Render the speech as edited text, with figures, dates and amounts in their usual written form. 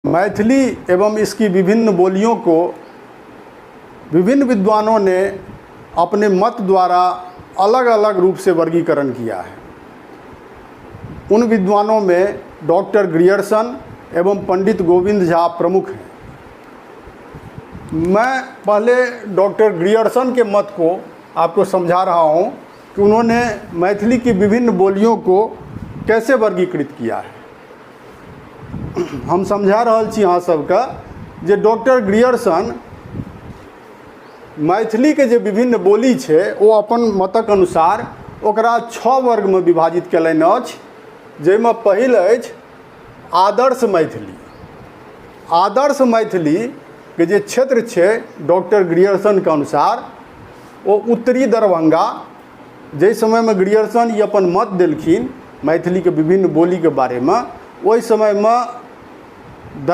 मैथिली एवं इसकी विभिन्न बोलियों को विभिन्न विद्वानों ने अपने मत द्वारा अलग अलग रूप से वर्गीकरण किया है। उन विद्वानों में डॉक्टर ग्रियर्सन एवं पंडित गोविंद झा प्रमुख हैं। मैं पहले डॉक्टर ग्रियर्सन के मत को आपको समझा रहा हूँ कि उन्होंने मैथिली की विभिन्न बोलियों को कैसे वर्गीकृत किया है। हम समझा रहल छी अहाँ सबके जे डॉक्टर ग्रियर्सन मैथिलीके जे विभिन्न बोली छै ओ अपन मतक अनुसार ओकरा 6 वर्गमे विभाजित कयलनि अछि, जाहिमे पहिल अछि आदर्श मैथिली। आदर्श मैथिलीके जे क्षेत्र छै डॉक्टर ग्रियर्सनके अनुसार ओ उत्तरी दरभंगा, जाहि समयमे ग्रियर्सन ई अपन मत देलखिन मैथिलीके विभिन्न बोलीके बारेमे, ओहि समयमे